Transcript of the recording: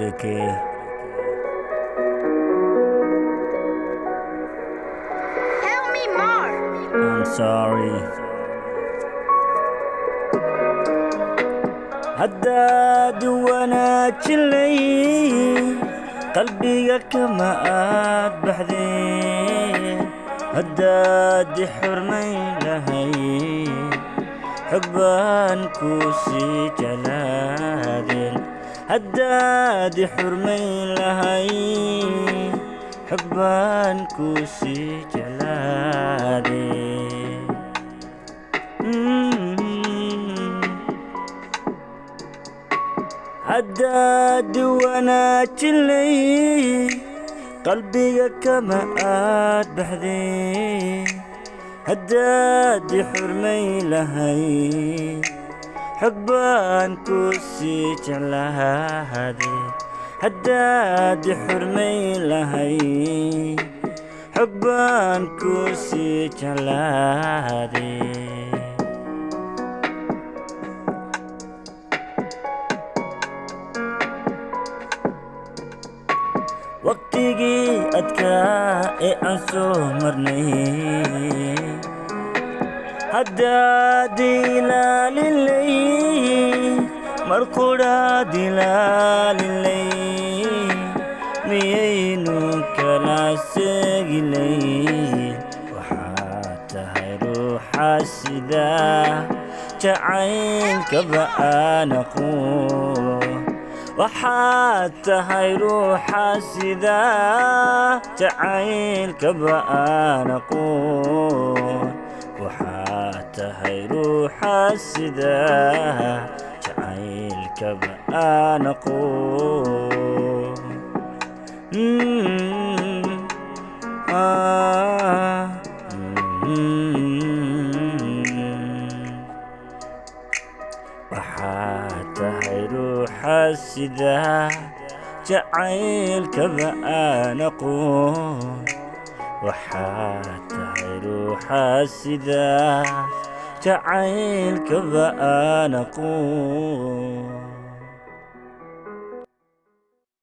रखे। Tell me more. I'm sorry. Haddaad wanaajinlay, qalbiga kama aad baxdeen. Haddaad i xurmayn lahay, xog baan ku sii jeclaadeen. Haddaad i xurmayn lahay, xog baan ku sii jeclaadeen. Haddaad wanaajinlay, qalbiga kama aad baxdeen. Haddaad i xurmayn lahay, xog baan ku sii jeclaadeen. Haddaad i xurmayn lahay, xog baan ku sii jeclaadeen. Waqtigii adkaa ee aan soo marnay, haddaad ilaalinlay, mar qudhaad ilaalinlay, miyaynu kala seegilay? Waxaad tahay ruuxa sida jacaylkaba aan aqoon. Waxaad tahay ruuxa sida jacaylkaba aan aqoon. Waxaad tahay ruuxa sida jacaylkaba aan aqoon. Ah, Waxaad tahay ruuxa sida jacaylkaba aan aqoon. Waxaad tahay ruuxa sida jacaylkaba aan aqoon.